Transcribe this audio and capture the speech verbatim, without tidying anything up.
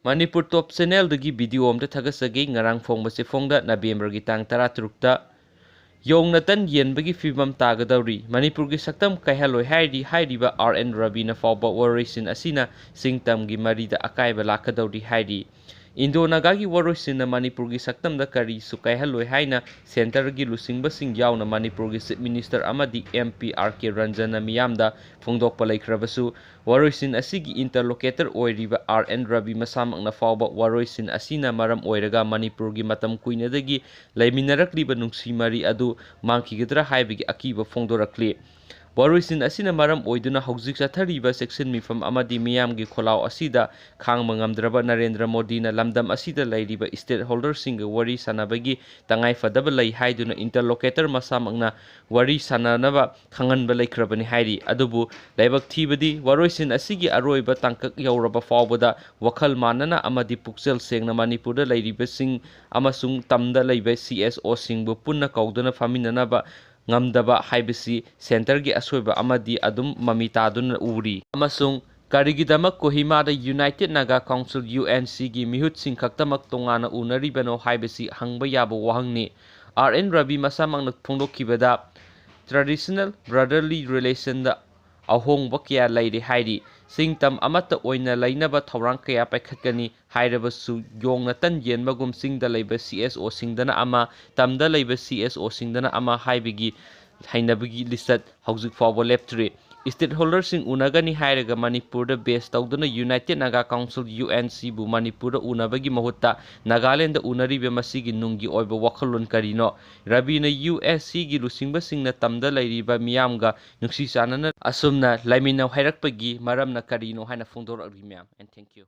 ꯃꯅꯤꯄꯨꯔ ꯇꯣꯞ ꯆꯦꯅꯦꯜꯗꯒꯤ video ꯑꯃꯇ ꯊꯥꯒꯠꯆꯒꯦ꯫ ꯉꯔꯥꯡ ꯐꯣꯡꯕ ꯆꯦꯐꯣꯡꯗ ꯅꯕꯦꯝꯕꯔꯒꯤ ꯇꯥꯡ ꯇꯔꯥꯇꯔꯨꯛꯇ ꯌꯣꯡ ꯅꯇꯟ ꯌꯦꯟꯕꯒꯤ ꯐꯤꯕꯝ ꯇꯥꯒꯗꯧꯔꯤ꯫ ꯃꯅꯤꯄꯨꯔꯒꯤ ꯁꯛꯇꯝ ꯀꯥꯏꯍꯜꯂꯣꯏ ꯍꯥꯏꯔꯤ꯫ ꯍꯥꯏꯔꯤꯕ ꯑꯥꯔ ꯑꯦꯟ ꯔꯕꯤꯅ ꯐꯥꯎꯕ ꯋꯥꯔꯣꯏꯁꯤꯟ ꯑꯁꯤꯅ ꯁꯤꯡꯇꯝꯒꯤ ꯃꯔꯤꯗ ꯑꯀꯥꯏꯕ ꯂꯥꯛꯀꯗꯧꯔꯤ ꯍꯥꯏꯔꯤ꯫ ꯏꯟꯗꯣ ꯅꯥꯒꯥꯒꯤ ꯋꯥꯔꯣꯏꯁꯤꯟꯅ ꯃꯅꯤꯄꯨꯔꯒꯤ ꯁꯛꯇꯝꯗ ꯀꯔꯤꯁꯨ ꯀꯥꯏꯍꯜꯂꯣꯏ ꯍꯥꯏꯅ ꯁꯦꯟꯇꯔꯒꯤ ꯂꯨꯆꯤꯡꯕꯁꯤꯡ ꯌꯥꯎꯅ ꯃꯅꯤꯄꯨꯔꯒꯤ ꯆꯤꯐ ꯃꯤꯅꯤꯁꯇꯔ ꯑꯃꯗꯤ ꯑꯦꯝ ꯄꯤ ꯑꯥꯔ ꯀꯦ ꯔꯟꯖꯟꯅ ꯃꯤꯌꯥꯝꯗ ꯐꯣꯡꯗꯣꯛꯄ ꯂꯩꯈ꯭ꯔꯕꯁꯨ, ꯋꯥꯔꯣꯏꯁꯤꯟ ꯑꯁꯤꯒꯤ ꯏꯟꯇꯔꯂꯣꯀꯦꯇꯔ ꯑꯣꯏꯔꯤꯕ ꯑꯥꯔ ꯑꯦꯟ ꯔꯕꯤ ꯃꯁꯥꯃꯛꯅ ꯐꯥꯎꯕ ꯋꯥꯔꯣꯏꯁꯤꯟ ꯑꯁꯤꯅ ꯃꯔꯝ ꯑꯣꯏꯔꯒ ꯃꯅꯤꯄꯨꯔꯒꯤ ꯃꯇꯝ ꯀꯨꯏꯅꯗꯒꯤ ꯂꯩꯃꯤꯟꯅꯔꯛꯂꯤꯕ ꯅꯨꯡꯁꯤ ꯃꯔꯤ ꯑꯗꯨ ꯃꯥꯡꯈꯤꯒꯗ꯭ꯔꯥ ꯍꯥꯏꯕꯒꯤ ꯑꯀꯤꯕ ꯐꯣꯡꯗꯣꯔꯛꯂꯤ꯫ ꯋꯥꯔꯣꯏꯁꯤꯟ ꯑꯁꯤꯅ ꯃꯔꯝ ꯑꯣꯏꯗꯨꯅ ꯍꯧꯖꯤꯛ ꯆꯠꯊꯔꯤꯕ ꯆꯦꯛꯁꯤꯟ ꯃꯤꯐꯝ ꯑꯃꯗꯤ ꯃꯤꯌꯥꯝꯒꯤ ꯈꯣꯜꯂꯥꯎ ꯑꯁꯤꯗ ꯈꯥꯡꯕ ꯉꯝꯗ꯭ꯔꯕ ꯅꯔꯦꯟꯗ꯭ꯔ ꯃꯣꯗꯤꯅ ꯂꯝꯗꯝ ꯑꯁꯤꯗ ꯂꯩꯔꯤꯕ ꯁ꯭ꯇꯦꯛꯍꯣꯜꯗꯔꯁꯤꯡꯒ ꯋꯥꯔꯤ ꯁꯥꯟꯅꯕꯒꯤ ꯇꯉꯥꯏꯐꯗꯕ ꯂꯩ ꯍꯥꯏꯗꯨꯅ ꯏꯟꯇꯔꯂꯣꯀꯦꯇꯔ ꯃꯁꯥꯃꯛꯅ ꯋꯥꯔꯤ ꯁꯥꯟꯅꯅꯕ ꯈꯪꯍꯟꯕ ꯂꯩꯈ꯭ꯔꯕꯅꯤ ꯍꯥꯏꯔꯤ꯫ ꯑꯗꯨꯕꯨ ꯂꯥꯏꯕꯛ ꯊꯤꯕꯗꯤ ꯋꯥꯔꯣꯏꯁꯤꯟ ꯑꯁꯤꯒꯤ ꯑꯔꯣꯏꯕ ꯇꯥꯡꯀꯛ ꯌꯧꯔꯕ ꯐꯥꯎꯕꯗ ꯋꯥꯈꯜ ꯃꯥꯟꯅꯅ ꯑꯃꯗꯤ ꯄꯨꯛꯆꯦꯜ ꯁꯦꯡꯅ ꯃꯅꯤꯄꯨꯔꯗ ꯂꯩꯔꯤꯕꯁꯤꯡ ꯑꯃꯁꯨꯡ ꯇꯝꯗ ꯂꯩꯕ ꯁꯤ ꯑꯦꯁ ꯑꯣꯁꯤꯡꯕꯨ ꯄꯨꯟꯅ ꯀꯧꯗꯨꯅ ꯐꯝꯃꯤꯟꯅꯅꯕ ꯉꯝꯗꯕ ꯍꯥꯏꯕꯁꯤ ꯁꯦꯟꯇꯔꯒꯤ ꯑꯁꯣꯏꯕ ꯑꯃꯗꯤ ꯑꯗꯨꯝ ꯃꯃꯤ ꯇꯥꯗꯨꯅ ꯎꯔꯤ꯫ ꯑꯃꯁꯨꯡ ꯀꯔꯤꯒꯤꯗꯃꯛ ꯀꯣꯍꯤꯃꯥꯗ united Naga council, U N ꯁꯤꯒꯤ ꯃꯤꯍꯨꯠꯁꯤꯡ ꯈꯛꯇꯃꯛ ꯇꯣꯉꯥꯟꯅ ꯎꯅꯔꯤꯕꯅꯣ ꯍꯥꯏꯕꯁꯤ ꯍꯪꯕ ꯌꯥꯕ ꯋꯥꯍꯪꯅꯤ꯫ ꯑꯥꯔ ꯑꯦꯟ ꯔꯕꯤ ꯃꯁꯥꯃꯛꯅ ꯐꯣꯡꯗꯣꯛꯈꯤꯕꯗ, ꯇ꯭ꯔꯦꯗꯤꯁꯅꯦꯜ ꯕ꯭ꯔꯗꯔꯂꯤ ꯔꯤꯂꯦꯁꯟꯗ ꯑꯍꯣꯡꯕ ꯀꯌꯥ ꯂꯩꯔꯦ ꯍꯥꯏꯔꯤ꯫ ꯁꯤꯡꯇꯝ ꯑꯃꯠꯇ ꯑꯣꯏꯅ ꯂꯩꯅꯕ ꯊꯧꯔꯥꯡ ꯀꯌꯥ ꯄꯥꯏꯈꯠꯀꯅꯤ ꯍꯥꯏꯔꯕꯁꯨ, ꯌꯣꯡ ꯅꯇꯟ ꯌꯦꯟꯕꯒꯨꯝ ꯆꯤꯡꯗ ꯂꯩꯕ ꯁꯤ ꯑꯦꯁ ꯑꯣꯁꯤꯡꯗꯅ ꯑꯃ, ꯇꯝꯗ ꯂꯩꯕ ꯁꯤ ꯑꯦꯁ ꯑꯣꯁꯤꯡꯗꯅ ꯑꯃ ꯍꯥꯏꯕꯒꯤ ꯍꯩꯅꯕꯤꯒꯤ ꯂꯤꯆꯠ ꯍꯧꯖꯤꯛ ꯐꯥꯎꯕ ꯂꯦꯞꯇ꯭ꯔꯤ꯫ ꯁ꯭ꯇꯦꯛꯍꯣꯜꯗꯔꯁꯤꯡ ꯎꯅꯒꯅꯤ ꯍꯥꯏꯔꯒ ꯃꯅꯤꯄꯨꯔꯗ ꯕꯦꯁ ꯇꯧꯗꯨꯅ United Naga council, U N ꯁꯤꯕꯨ ꯃꯅꯤꯄꯨꯔꯗ ꯎꯅꯕꯒꯤ ꯃꯍꯨꯠꯇ ꯅꯥꯒꯥꯂꯦꯟꯗ ꯎꯅꯔꯤꯕ ꯃꯁꯤꯒꯤ ꯅꯨꯡꯒꯤ ꯑꯣꯏꯕ ꯋꯥꯈꯜꯂꯣꯟ ꯀꯔꯤꯅꯣ? ꯔꯕꯤꯅ ꯌꯨ ꯑꯦꯁ ꯁꯤꯒꯤ ꯂꯨꯆꯤꯡꯕꯁꯤꯡꯅ ꯇꯝꯗ ꯂꯩꯔꯤꯕ ꯃꯤꯌꯥꯝꯒ ꯅꯨꯡꯁꯤ ꯆꯥꯟꯅꯅ ꯑꯁꯨꯝꯅ ꯂꯩꯃꯤꯟꯅꯧ ꯍꯥꯏꯔꯛꯄꯒꯤ ꯃꯔꯝꯅ ꯀꯔꯤꯅꯣ ꯍꯥꯏꯅ ꯐꯣꯡꯗꯣꯔꯛꯂꯤ, ꯃꯌꯥꯝ꯫ And thank you.